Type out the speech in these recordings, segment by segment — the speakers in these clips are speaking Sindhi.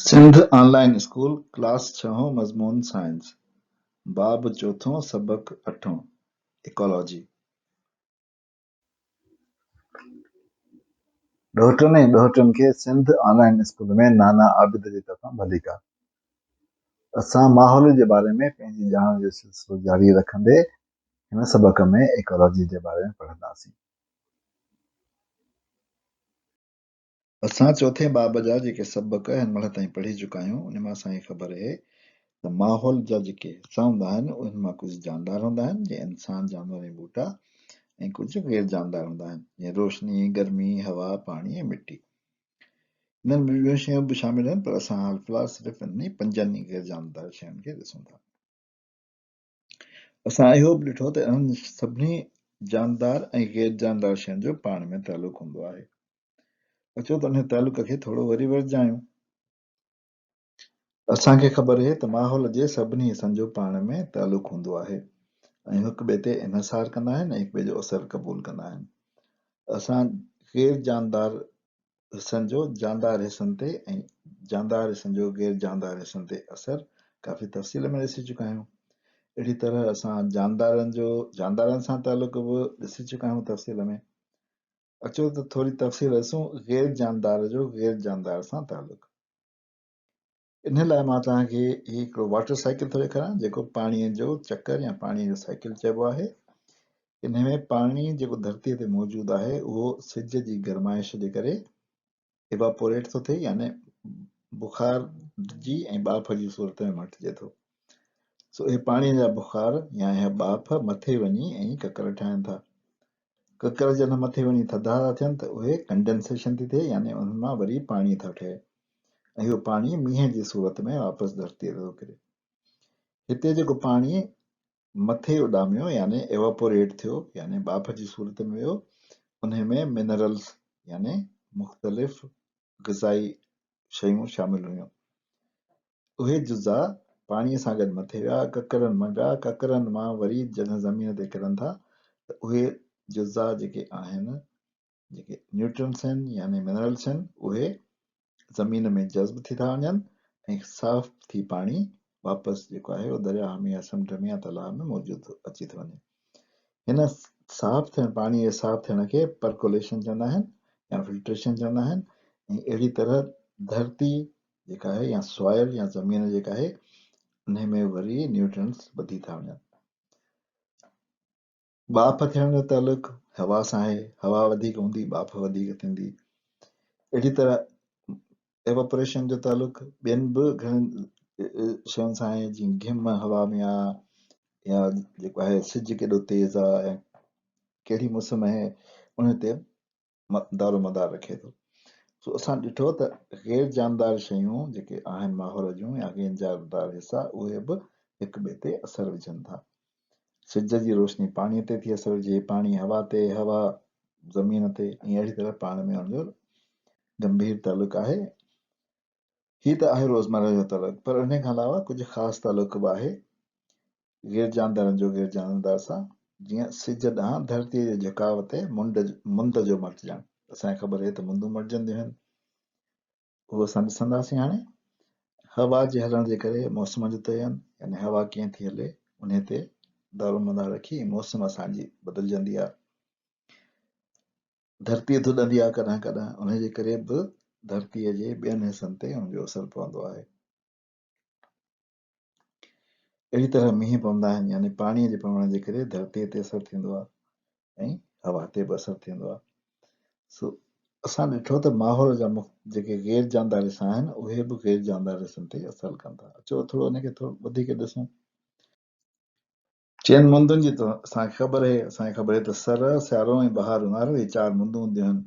سنڌ آن لائين اسڪول ڪلاس ڇهون مضمون سائنس، باب چوٿون سبق اٺون، ايڪالاجي. ڏوهٽن ۽ ڏوهٽين کي سنڌ آن لائين اسڪول ۾ نانا عابد جي طرفان ڀليڪار. اسان ماحول جي باري ۾ پنهنجي ڄاڻ جو سلسلو جاري رکندي هن سبق ۾ ايڪالاجي جي باري ۾ پڙهنداسين. اسان چوٿين باب جا جيڪي سبق هن مهل تائين پڙهي چڪا آهيون، ان مان اسان کي خبر اهي ته ماحول جا جيڪي حصا هوندا آهن، انهن مان ڪجهه جاندار هوندا آهن، جيئن انسان، جانور ۽ ٻوٽا ۽ ڪجهه غير جاندار هوندا آهن، جيئن روشني، گرمي، هوا، پاڻي ۽ مٽي. انهن ۾ ٻيون شيون به شامل آهن، پر اسان حال في الحال صرف انهن ئي پنجن ئي غير جاندار شين کي ڏسون ٿا. اسان اهو به ڏٺو ته انهن سڀني جاندار ۽ غير جاندار شين جو پاڻ ۾ تعلق هوندو آهي. اچو ته انهي تعلق کي ٿورو وري ورجايون. اسان کي خبر اهي ته ماحول جي سڀني حصن جو پاڻ ۾ تعلق هوندو آهي ۽ هڪ ٻئي تي انحصار ڪندا آهن ۽ هڪ ٻئي جو اثر قبول ڪندا آهن. اسان غير جاندار حصن جو جاندار حصن تي ۽ جاندار حصن جو غير جاندار حصن تي اثر ڪافي تفصيل ۾ ڏسي چڪا آهيون. اهڙي طرح اسان جاندارن جو جاندارن سان تعلق به ڏسي چڪا آهيون تفصيل ۾. اچو ته ٿوري تفصيل ڏسون غير جاندار جو غير جاندار سان تعلق. ان لاء مان توهان کي هي هڪڙو واٽر سائيڪل ٿو ڏيکاريان جيڪو پاڻيء جو چڪر يا پاڻيء جو سائيڪل چئبو آهي. ان ۾ پاڻي جيڪو ڌرتيء تي موجود آهي اهو سج جي گرمائش جي ڪري ايواپوريٽ ٿو ٿئي يعني بخار جي ۽ ٻاڦ جي صورت ۾ مٽجي ٿو. سو اهي پاڻيء جا بخار يا اها ٻاڦ مٿي وڃي ۽ ڪڪر ٺاهين ٿا. ڪڪر جڏهن مٿي وڃي ٿڌا ٿا ٿين ته اهي ڪنڊينسيشن ٿي ٿئي يعني انهن مان وري پاڻي ٿو ٺهي ۽ اهو پاڻي مينهن جي صورت ۾ واپس ڌرتيء تي ٿو ڪري. هتي جيڪو پاڻي مٿي اڏاميو يعني ايواپوريٽ ٿيو يعني ٻاڦ جي صورت ۾ ويو انهي ۾ منرلز يعني مختلف غذائي شيون شامل هيون. اهي جزا پاڻيء سان گڏ مٿي ويا، ڪڪرن مان ويا، ڪڪرن مان وري جڏهن زمين تي ڪرن ٿا ته اهي جزا جيڪي آهن، جيڪي نيوٽرنس آهن يعني منرلس آهن، اهي زمين ۾ جذب ٿي ٿا وڃن ۽ صاف ٿي پاڻي واپس جيڪو آهي اهو درياهه ۾ يا سمنڊ ۾ يا تلاء ۾ موجود اچي ٿو وڃي. هن صاف ٿيڻ پاڻي جي صاف ٿيڻ کي پرڪوليشن چوندا آهن يا فلٽريشن چوندا آهن ۽ اهڙي طرح ڌرتي جيڪا آهي يا سوائل يا زمين جيڪا آهي انهي ۾ وري نيوٽرنس وڌي ٿا وڃن. ٻاڦ ٿيڻ جو تعلق هوا سان آهي، هوا وڌيڪ هوندي ٻاڦ وڌيڪ ٿيندي. اهڙي طرح ايواپوريشن جو تعلق ٻين به گهڻن شين سان آهي جيئن گهم هوا ۾ آ يا جيڪو آهي سج ڪيڏو تيز آ يا ڪهڙي موسم آهي ان تي دارومدار رکي ٿو. سو اسان ڏٺو ته غير جاندار شيون جيڪي آهن ماحول جون يا غير جاندار حصا اهي به هڪ ٻئي تي اثر وجهن ٿا. سج جي روشني پاڻي تي ٿي اثر وجهي، پاڻي هوا تي، هوا زمين تي ۽ اهڙي طرح پاڻ ۾ ان جو گنڀير تعلق آهي. هي ته آهي روزمره جو تعلق پر انهي کان علاوه ڪجهه خاص تعلق به آهي غير جاندارن جو غير جاندار سان، جيئن سج ڏانهن ڌرتيء جي جهڪاء تي منڊ مند جو مٽجڻ. اسان کي خبر آهي ته مندون مٽجنديون آهن. اهو اسان ڏسنداسين هاڻي. هوا جي هلڻ جي ڪري موسم جو تعين يعني هوا ڪيئن ٿي هلي انهي تي دارومدار رکي موسم اسان جي بدلجندي آهي. ڌرتي ڌڏندي آهي ڪڏهن ڪڏهن انهي جي ڪري به ڌرتيء جي ٻين حصن تي ان جو اثر پوندو آهي. اهڙي طرح مينهن پوندا آهن يعني پاڻيء جي پوڻ جي ڪري ڌرتيء تي اثر ٿيندو آهي ۽ هوا تي به اثر ٿيندو آهي. سو اسان ڏٺو ته ماحول جا جيڪي غير جاندار حصا آهن اهي به غير جاندار حصن تي اثر ڪن ٿا. اچو ٿورو ان کي ٿورو وڌيڪ ڏسون. چئن مندن جي ته اسان کي خبر آهي، اسان کي خبر آهي ته سرء، سيارو ۽ بهار اونهارو اهي چار مندون هونديون آهن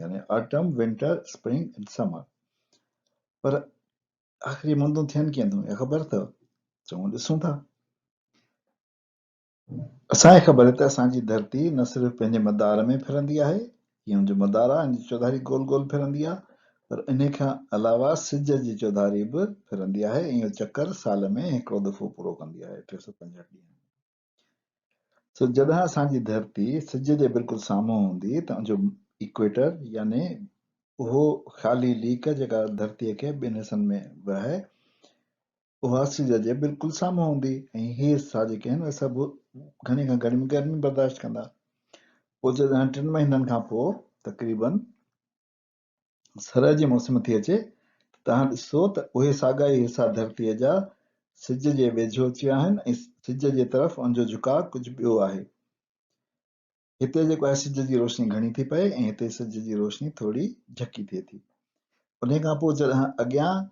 يعني آٽم، ونٽر، اسپرنگ ۽ سمر. پر آخر اهي مندون ٿين ڪيئن ٿيون اها خبر اٿو؟ چڱو ڏسون ٿا. اسان کي خبر آهي ته اسان جي ڌرتي نه صرف پنهنجي مدار ۾ ڦرندي آهي، هي ان جو مدار آهي، ان جي چوڌاري گول گول ڦرندي آهي، پر انهي کان علاوه سج جي چوڌاري به ڦرندي آهي ۽ اهو چڪر سال ۾ هڪڙو دفعو پورو ڪندي آهي، 365 ڏينهن ۾. سو جڏهن اسان جي ڌرتي سج جي بلڪل سامهون هوندي ته ان جو ايڪويٽر يعني اهو خالي ليڪ جيڪا ڌرتيء کي ٻن حصن ۾ ورهائي اها سج جي بلڪل سامهون هوندي ۽ هي حصا جيڪي آهن اهي سڀ گهڻي کان گهڻي گرمي برداشت ڪندا. پوء جڏهن 3 مهينن کان پوء تقريبن سرء جي موسم ٿي اچي ته توهان ڏسو ته اهي ساڳا ئي حصا ڌرتيء جا سج جي ويجهو اچي ويا آهن ۽ سج جي طرف ان جو جهڪاء ڪجهه ٻيو آهي. هتي جيڪو آهي سج جي روشني گهڻي ٿي پئي ۽ هتي سج جي روشني ٿوري جهڪي ٿئي ٿي. انهي کان پوء جڏهن اڳيان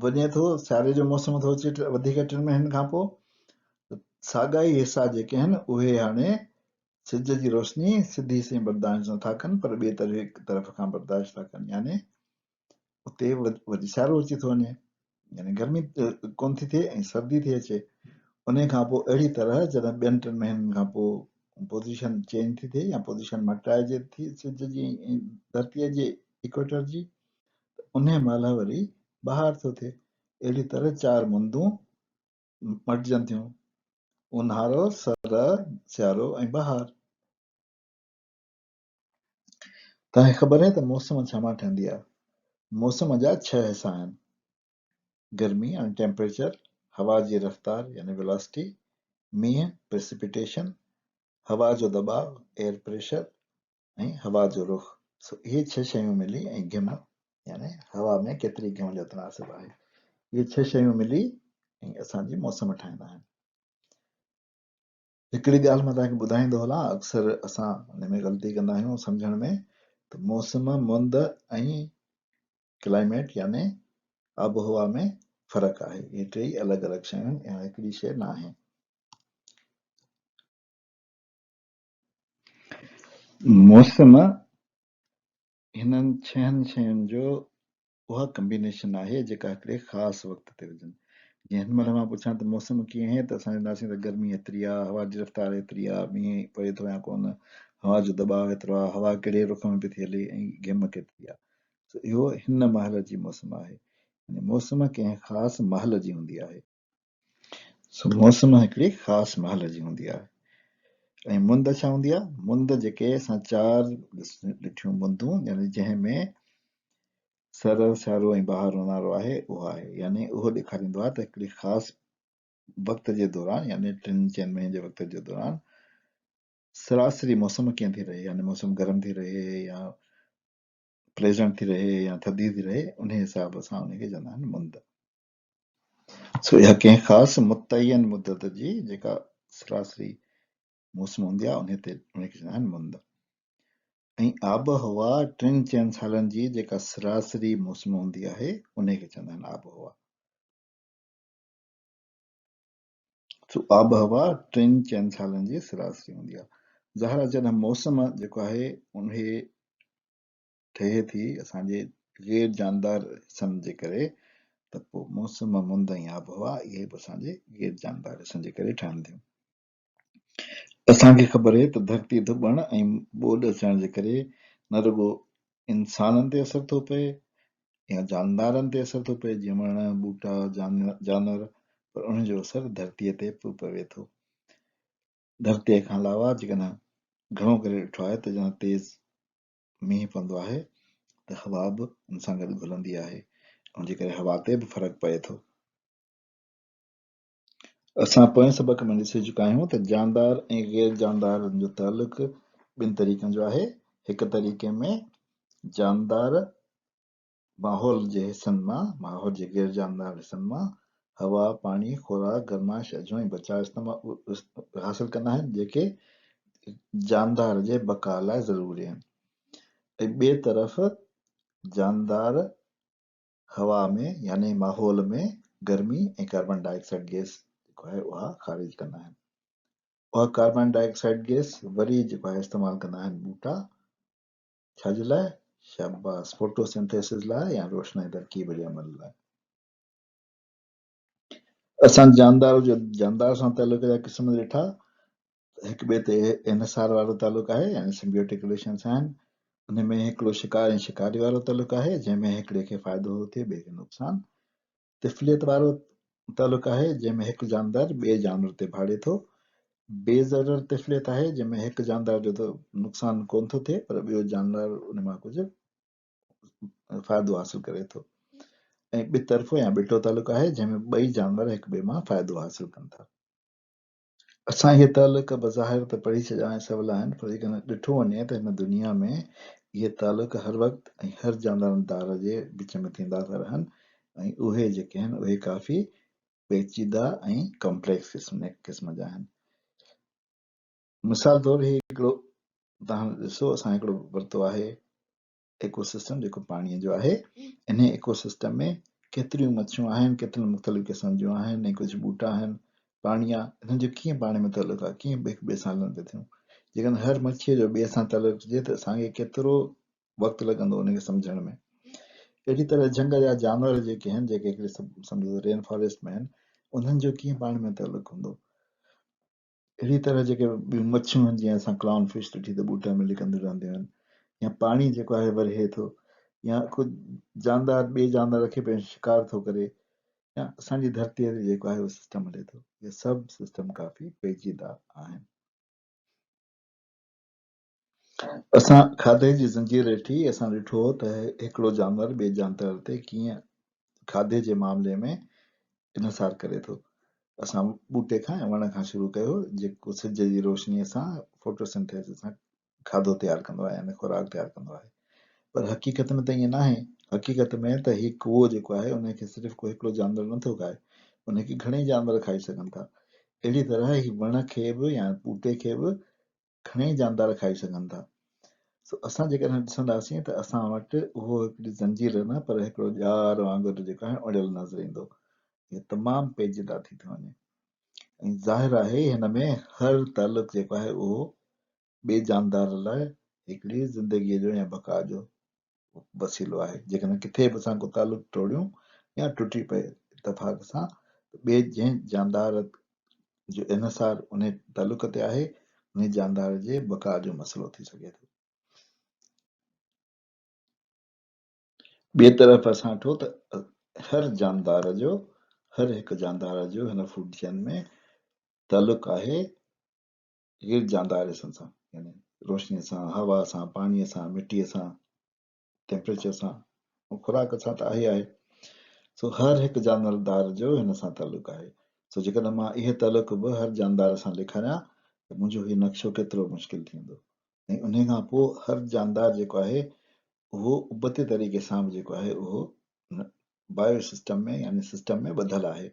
وڃي ٿو سياري جو موسم ٿو اچي وڌيڪ 3 مهينن کان پوء ته ساڳا ئي حصا جيڪي آهن اهي هاڻي سج جي روشني سڌي سئين برداشت نٿا ڪن پر ٻئي طرف کان برداشت ٿا ڪن يعني اتي وري سيارو اچي ٿو وڃي يعني گرمي ڪونه ٿي ٿئي ۽ سردي ٿي اچي. انهي کان پوء اهڙي طرح جڏهن ٻين 3 مهينن کان پوء پوزيشن چينج ٿي ٿئي يا پوزيشن مٽائجي ٿي سج جي ۽ ڌرتيء جي ايڪويٽر جي ته انهي مهل وري بهار ٿو ٿئي. اهڙي طرح 4 مندون مٽجن ٿيون، اونهارو، سرء، سيارو ۽ بهار. توهان کي خبر آهي ته موسم ڇا مان ٺهندي آهي؟ موسم جا 6 حصا آهن، گرمي يعني ٽيمپريچر، هوا جي رفتار يعني ويلاسٽي، مينهن، Precipitation، هوا جو دٻاء، Air Pressure، ۽ هوا جو رخ. سو اهي 6 شيون ملي ۽ گهم يعني هوا ۾ ڪيتري گهم جو تناسب آهي. اهي 6 شيون ملي ۽ اسان جي موسم ٺاهيندا آهن. هڪڙي ڳالهه مان توهان کي ٻڌائيندو هلان، اڪثر اسان ان ۾ غلطي ڪندا آهيون سمجهڻ ۾ ته موسم، مند ۽ ڪلائميٽ يعني آبهوا ۾ فرق آهي. اهي ٽيئي الڳ الڳ شيون آهن، اها هڪڙي شيء نه آهي. موسم هنن ڇهن شين جو اها ڪمبينيشن آهي جيڪا هڪڙي خاص وقت تي هجن. جيئن هن مهل مان پڇان ته موسم ڪيئن آهي ته اسان چونداسين ته گرمي ايتري آ، هوا جي رفتار ايتري آ، مينهن پوي ٿو يا ڪونه، هوا جو دٻاء ايترو آ، هوا ڪهڙي رخ ۾ پئي ٿي هلي ۽ گهم ڪيتري آ. سو اهو هن مهل جي موسم آهي. يعني موسم ڪنهن خاص مهل جي هوندي آهي. سو موسم هڪڙي خاص مهل جي هوندي آهي. ۽ مند ڇا هوندي آهي؟ مند جيڪي اسان 4 ڏٺيون مندون يعني جنهن ۾ سر، سيارو ۽ بهار اونهارو آهي اهو آهي. يعني اهو ڏيکاريندو آهي ته هڪڙي خاص وقت جي دوران يعني 3-4 مهينن جي وقت جي دوران سراسري موسم ڪيئن ٿي رهي يعني موسم گرم ٿي رهي يا پليزنٽ ٿي رهي يا ٿڌي ٿي رهي انهي حساب سان ان کي چوندا آهن مند. سو اها ڪنهن خاص متعين مدت جي جيڪا سراسري موسم هوندي آهي انهي تي انهي کي چوندا آهن مند. ۽ آبهوا 3-4 سالن جي جيڪا سراسري موسم هوندي آهي انهي کي چوندا آهن آبهوا. سو آبهوا 3-4 سالن جي سراسري هوندي آهي. ظاهر آهي جڏهن موسم جيڪو آهي انهي ٺهي ٿي اسان جي غير جاندار حصن جي ڪري ته پوء موسم، مند ۽ آبهوا اهي به اسان جي غير جاندار حصن جي ڪري ٺهن ٿيون. اسان کي خبر آهي ته ڌرتي ڌٻڻ ۽ ٻوڏ اچڻ جي ڪري نه رڳو انسانن تي اثر ٿو پئي يا جاندارن تي اثر ٿو پئي جيئن وڻ، ٻوٽا، جانور پر انهن جو اثر ڌرتيء تي به پوي ٿو. ڌرتيء کان علاوه جيڪڏهن گهڻو ڪري ڏٺو آهي ته جڏهن تيز مينهن پوندو آهي ته هوا به ان سان گڏ گهلندي آهي ان جي ڪري هوا تي به فرق پئي ٿو. اسان پوئين سبق ۾ ڏسي چڪا آهيون ته جاندار ۽ غير جاندارن جو تعلق ٻن طريقن جو آهي. هڪ طريقي ۾ جاندار ماحول جي حصن مان، ماحول جي غير جاندار حصن مان هوا، پاڻي، خوراڪ، گرمائش، اجهو ۽ بچاء حاصل ڪندا آهن، جيڪي جاندار جي بقا لاء ضروري آهن ۽ ٻئي طرف جاندار هوا ۾ يعني ماحول ۾ گرمي ۽ ڪاربان ڊاء آڪسائيڊ گئس جيڪو آهي اها خارج ڪندا آهن. اها ڪاربان ڊاء آڪسائيڊ گئس وري جيڪو آهي استعمال ڪندا آهن ٻوٽا ڇا جي لاء؟ شاباس فوٽو سنٿيسز لاء يا روشنائي ترڪيب جي عمل لاء. اسان جاندار جو جاندار سان تعلق جا قسم ڏٺا. هڪ ٻئي تي انحصار وارو تعلق آهي يعني سمبيوٽڪ رليشنس آهن. ان ۾ هڪڙو شڪار ۽ شڪاري وارو تعلق آهي جنهن ۾ هڪڙي کي فائدو ٿو ٿئي ٻئي کي نقصان. طفليت وارو تعلق آهي جنهن ۾ هڪ جاندار ٻئي جانور تي ڀاڙي ٿو. بي ضرر طفليت آهي جنهن ۾ هڪ جاندار جو ته نقصان ڪونه ٿو ٿئي پر ٻيو جاندار ان مان ڪجهه فائدو حاصل ڪري ٿو ۽ ٻه طرفو يا ٻٽو تعلق آهي جنهن ۾ ٻئي جانور هڪ ٻئي مان فائدو حاصل ڪن ٿا. اسان اهي تعلق بظاهر ته پڙهي ڇڏيا ۽ سولا آهن پر جيڪڏهن ڏٺو وڃي ته هن دنيا ۾ اهي تعلق هر وقت ۽ هر جاندار جي وچ ۾ ٿيندا ٿا رهن ۽ اهي جيڪي آهن اهي ڪافي پيچيده ۽ ڪمپليڪس قسم جا آهن. مثال طور هي هڪڙو توهان ڏسو اسان هڪڙو ورتو آهي ايڪو سسٽم جيڪو پاڻيء جو آهي انهي ايڪو سسٽم ۾ ڪيتريون مڇيون آهن ڪيترن مختلف قسمن جون آهن ۽ ڪجهه ٻوٽا آهن پاڻي آهي انهن جو ڪيئن پاڻي ۾ تعلق آهي ڪيئن هڪ ٻئي سان هلن پيون ٿيون جيڪڏهن هر مڇيء جو ٻئي سان تعلق هجي ته اسان کي ڪيترو وقت لڳندو ان کي سمجهڻ ۾ اهڙي طرح جهنگ جا جانور جيڪي آهن جيڪي هڪڙي سمجهو رين فاريسٽ ۾ آهن انهن جو ڪيئن پاڻ ۾ تعلق هوندو اهڙي طرح جيڪي ٻيون مڇيون آهن جيئن اسان ڪلائون فش ڏٺي ته ٻوٽن ۾ لڪنديون رهنديون آهن يا پاڻي جيڪو آهي ورهي ٿو يا ڪو جاندار ٻئي جاندار کي پنهنجو شڪار ٿو ڪري يا اسان جي ڌرتيء تي جيڪو آهي اهو سسٽم هلي ٿو اهي سڀ سسٽم ڪافي پيچيده آهن. اسان کاڌي جي زنجير ڏٺي اسان ڏٺو ته هڪڙو جانور ٻئي جاندار تي ڪيئن کاڌي جي معاملي ۾ انحصار ڪري ٿو. اسان ٻوٽي کان ۽ وڻ کان شروع ڪيو جيڪو سج جي روشنيء سان فوٽوسنٿيسس سان کاڌو تيار ڪندو آهي يعني خوراڪ تيار ڪندو آهي پر حقيقت ۾ ته ائين ناهي حقيقت ۾ ته هي ڪوئو جيڪو آهي ان کي صرف ڪو هڪڙو جانور نٿو کائي ان کي گهڻئي جانور کائي سگهن ٿا اهڙي طرح هي وڻ کي به يا ٻوٽي کي به گهڻئي جاندار کائي سگهن ٿا. سو اسان جيڪڏهن ڏسنداسين ته اسان وٽ اهو هڪڙي زنجير نه پر هڪڙو ڄار وانگر جيڪو آهي اڙيل نظر ايندو. اهو تمام پيچيده ٿي ٿو وڃي ۽ ظاهر آهي هن ۾ هر تعلق جيڪو آهي اهو ٻئي جاندار لاء هڪڙي زندگيء جو يا بقا جو وسيلو آهي. جيڪڏهن ڪٿي به اسان ڪو تعلق ٽوڙيون يا ٽٽي پئي اتفاق سان ته ٻئي جنهن جاندار جو انحصار انهي تعلق تي آهي، انهي جاندار جي بقا جو مسئلو ٿي سگهي ٿو. ٻئي طرف اسان ڏٺو ته هر جاندار جو، هر هڪ جاندار جو هن فوڊ چين ۾ تعلق آهي غير جاندار حصن سان يعني روشنيء سان، هوا سان، پاڻيء سان، مٽيء سان، ٽيمپريچر سان ۽ خوراڪ سان ته آهي آهي. سو هر هڪ جاندار جو هن سان تعلق آهي. سو جيڪڏهن مان اهي تعلق به هر جاندار سان ليکاريان ته منهنجو هي نقشو ڪيترو مشڪل ٿيندو ۽ انهي کان پوء هر جاندار جيڪو آهي اهو ابتي طريقي سان به جيڪو آهي اهو بايو سسٽم ۾ يعني سسٽم ۾ ٻڌل آهي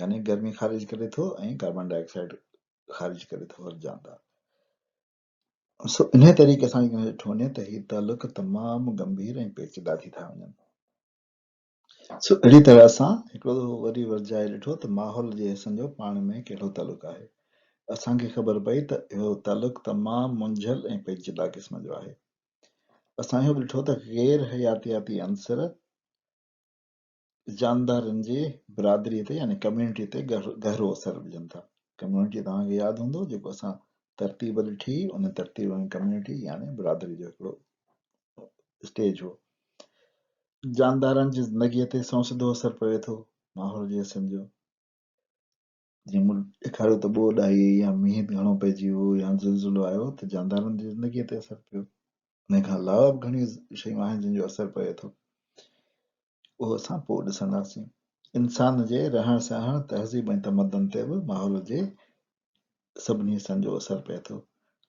يعني گرمي خارج ڪري ٿو ۽ ڪاربان ڊاء آڪسائيڊ خارج ڪري ٿو هر جاندار. سو انهيء طريقي سان جيڪڏهن ڏٺو وڃي ته هي تعلق تمام گنڀير ۽ پيچيده ٿي ٿا وڃن. سو اهڙي طرح سان هڪڙو دفعو وري ورجائي ڏٺو ته ماحول جي حصن جو پاڻ ۾ ڪهڙو تعلق آهي. اسان کي خبر پئي ته اهو تعلق تمام منجهيل ۽ پيچيده قسم جو آهي. اسان اهو به ڏٺو ته غير حياتياتي عنصر جاندارن جي برادريء تي يعني ڪميونٽيء تي گهرو اثر وجهن ٿا. ڪميونٽي توهان کي ياد هوندو جيڪو اسان ترتيب ڏٺي هئي ان ترتيب ۾ ڪميونٽي يعني برادري جو هڪڙو اسٽيج هو. جاندارن جي زندگيء تي سنئون سڌو اثر پوي ٿو ماحول جي حصن جو. جيئن مون ڏيکاريو ته ٻوڏ آئي يا مينهن گهڻو پئجي ويو يا زلزلو آيو ته جاندارن جي زندگيء تي اثر پيو. ان کان علاوه به گهڻيون شيون آهن جن جو اثر پوي ٿو. اهو اسان پوء ڏسنداسين. انسان جي رهڻ سهڻ، تهذيب ۽ تمدن تي به ماحول جي سڀني حصن جو اثر پئي ٿو.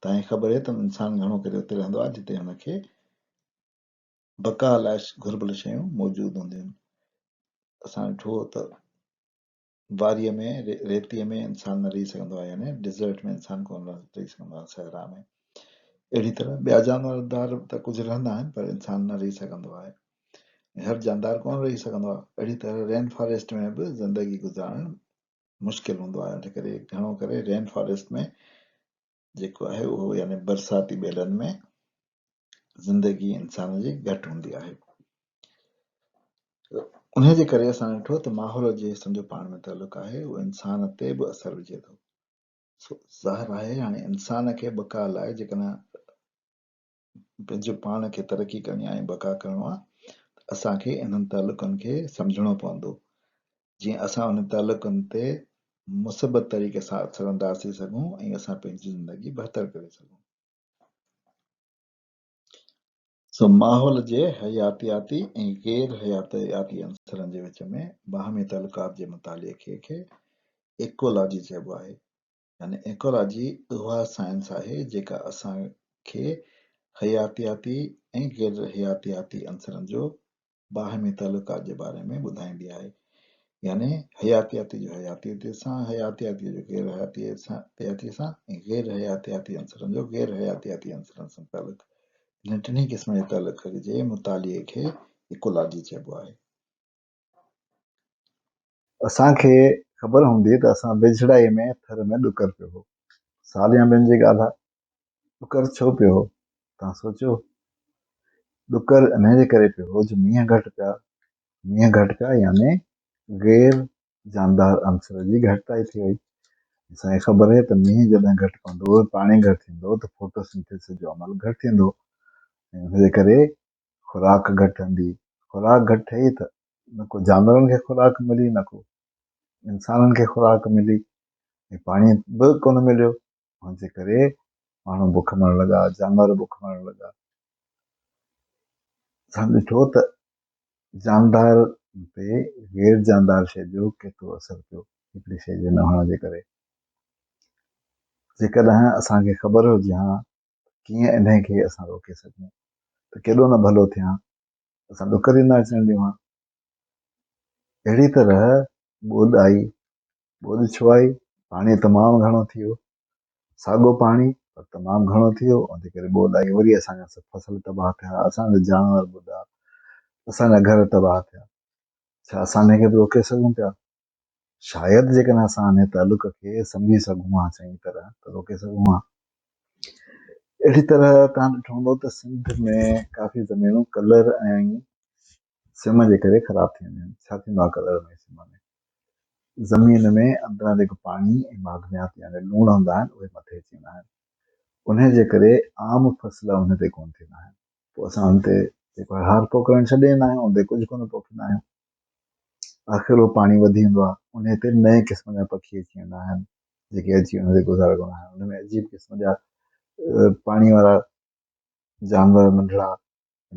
توهان کي خبر آهي ته انسان گهڻو ڪري اتي رهندو آهي جتي هن کي بقا لاء گهربل شيون موجود هونديون آهن. اسان ڏٺو ته واريء ۾، ريتيء ۾ انسان نه رهي سگهندو آهي يعني ڊيزرٽ ۾ انسان ڪونه رهي سگهندو آهي صحرا ۾. اهڙي طرح ٻيا جاندار ته ڪجهه رهندا آهن پر انسان نه رهي سگهندو آهي ۽ هر جاندار ڪونه رهي سگهندو آهي. اهڙي طرح رين فاريسٽ ۾ به زندگي گذارڻ مشڪل هوندو آهي ان ڪري گهڻو ڪري رين فاريسٽ ۾ جيڪو آهي اهو يعني برساتي ٻيلن ۾ زندگي انسان جي گهٽ هوندي آهي. انهيء جي ڪري اسان ڏٺو ته ماحول جي حصن جو پاڻ ۾ تعلق آهي، اهو انسان تي به اثر وجهي ٿو. سو ظاهر آهي هاڻي انسان کي بقا لاء جيڪڏهن پنهنجو پاڻ کي ترقي ڪرڻي آهي ۽ بقا ڪرڻو آهي ته اسان کي انهن تعلقن کي سمجهڻو پوندو، جيئن اسان انهن تعلقن تي مثبت طريقي سان اثر انداز ٿي سگهون ۽ اسان پنهنجي زندگي بهتر ڪري سگهون. سو ماحول جي حياتياتي ۽ غير حياتياتي عنصرن جي وچ ۾ باهمي تعلقات جي مطالعي کي ايڪولاجي چئبو آهي. يعني ايڪولاجي اها سائنس آهي جيڪا اسان کي حياتياتي ۽ غير حياتياتي عنصرن جو باهمي تعلقات جي باري ۾ ٻڌائيندي آهي. يعني حياتياتي جو حياتياتي سان، حياتياتي جو غير حياتياتي سان ۽ غير حياتياتي عنصرن جو غير حياتياتي عنصرن سان تعلق. انهن ٽنهي قسمن جي تعلق جي مطالعي کي ايڪولاجي چئبو آهي. اسان کي خبر هوندي ته اسان ويجهڙائي ۾ ٿر ۾ ڏڪر پيو هو. سال يا ٻن جي ڳالهه آهي. ڏڪر ڇو پيو هو؟ توهان سوچيو؟ ڏڪر انهي جي ڪري پيو هو جو مينهن گهٽ پيا. مينهن گهٽ پيا يعني غير جاندار عنصر جي گهٽتائي ٿي وئي. اسان کي خبر آهي ته مينهن جڏهن گهٽ پوندو، پاڻي گهٽ ٿيندو ته فوٽو سنٿيسس جو عمل گهٽ ٿيندو ۽ ان جي ڪري خوراڪ گهٽ ٺهندي. خوراڪ گهٽ ٺهي ته نه ڪو جانورن کي خوراڪ ملي نه ڪو انسانن کي خوراڪ ملي ۽ پاڻي به ڪونه مليو. ان جي ڪري ماڻهو بک مرڻ لڳا، جانور بک مرڻ لڳا. اسان ڏٺو ته جاندار تي غير جاندار شيء جو ڪيترو اثر پيو هڪڙي شيء جي نه هئڻ جي ڪري. جيڪڏهن اسان کي خبر هجي ها ڪيئن انهي کي اسان روڪي سگهون ته ڪيڏو نه ڀلو ٿئي ها، اسان ڏڪر ئي نه اچڻ ڏيون ها. اهڙي طرح ٻوڏ آئي، ٻوڏ ڇو آئي؟ پاڻي تمام گهڻو ٿي ويو، ساڳو پاڻي پر تمام گهڻو ٿي ويو، ان جي ڪري ٻوڏ آئي، وري اسان جا سڀ فصل تباهه ٿيا، اسان جا جانور ٻڏا، اسان جا گهر تباهه ٿيا. ڇا اسان انهي کي به روڪي سگهون پيا؟ شايد جيڪڏهن اسان انهي تعلق کي سمجهي سگهون ها چڱي طرح ته روڪي سگهون ها. اهڙي طرح توهان ڏٺو هوندو ته سنڌ ۾ ڪافي زمينون ڪلر ۽ سم جي ڪري خراب ٿي وينديون آهن. ڇا ٿيندو آهي ڪلر ۽ سم ۾؟ زمين ۾ اندران جيڪو پاڻي ۽ معدنيات يعني لوڻ هوندا آهن اهي مٿي اچي ويندا آهن. انهي جي ڪري عام فصل انهي تي ڪونه ٿيندا آهن. پوء اسان ان تي جيڪو آهي هارپو ڪرڻ ڇڏي ڏيندا آهيون، ان تي ڪجهه ڪونه پوکيندا آهيون. آخر اهو پاڻي وڌي ويندو آهي. انهي تي نئين قسم جا پکي اچي ويندا آهن جيڪي اچي ان تي گذارو ڪندا آهن. ان ۾ عجيب قسم جا پاڻي وارا جانور ننڍڙا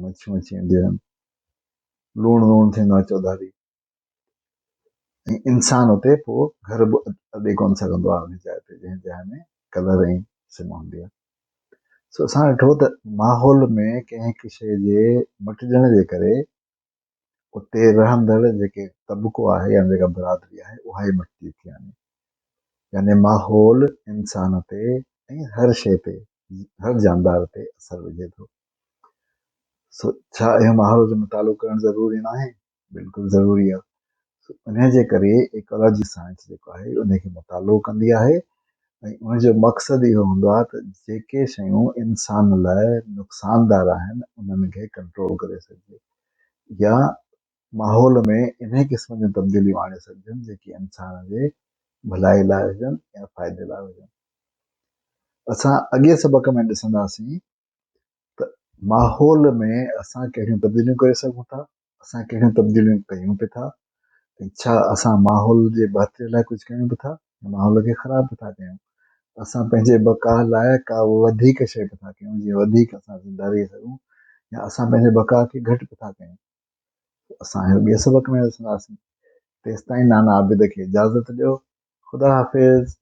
مڇيون اچي وينديون آهن. لوڻ لوڻ ٿيندو آهي چوڌاري ۽ انسان اتي پوء گهر به اڏي ڪونه سگهندو آهي ان جاء تي جنهن جاء ۾ ڪلر ۽ سم هوندي آهي. سو اسان ڏٺو ته ماحول ۾ ڪنهن هڪ شيء جي مٽجڻ جي ڪري اتي رهندڙ جيڪي طبقو آهي يا جيڪا برادري آهي اها ئي مٽجي ٿي وڃي. يعني ماحول انسان تي ۽ هر شيء تي هر جاندار تي اثر وجهي ٿو. سو ڇا اهو ماحول جو مطالعو ڪرڻ ضروري ناهي؟ بلڪل ضروري آهي. سو انهي جي ڪري ايڪالاجي سائنس جيڪو آهي انهي کي مطالعو ڪندي آهي ۽ ان جو مقصد اهو هوندو آهي ته جيڪي شيون انسان لاء نقصاندار آهن انهن کي ڪنٽرول ڪري سگهجي يا ماحول ۾ انهي قسم جون تبديليون آڻي سگهجن جيڪي انسان جي ڀلائي لاء هجن يا فائدي لاء هجن. اسان اڳئين سبق ۾ ڏسنداسين ته ماحول ۾ اسان ڪهڙيون تبديليون ڪري سگهون ٿا، اسان ڪهڙيون تبديليون ڪيون به ٿا ۽ ڇا اسان ماحول جي بهتري لاء ڪجهه ڪيون به ٿا يا ماحول کي خراب به ٿا ڪيون. اسان پنهنجي بقا لاء ڪا وڌيڪ شيء به ٿا ڪيون جيئن وڌيڪ اسان زنده رهي سگهون يا اسان پنهنجي بقا کي گهٽ به ٿا ڪيون. اسان اهو ٻئي سبق ۾ ڏسنداسين. تيستائين نانا عابد کي اجازت ڏيو. خدا حافظ.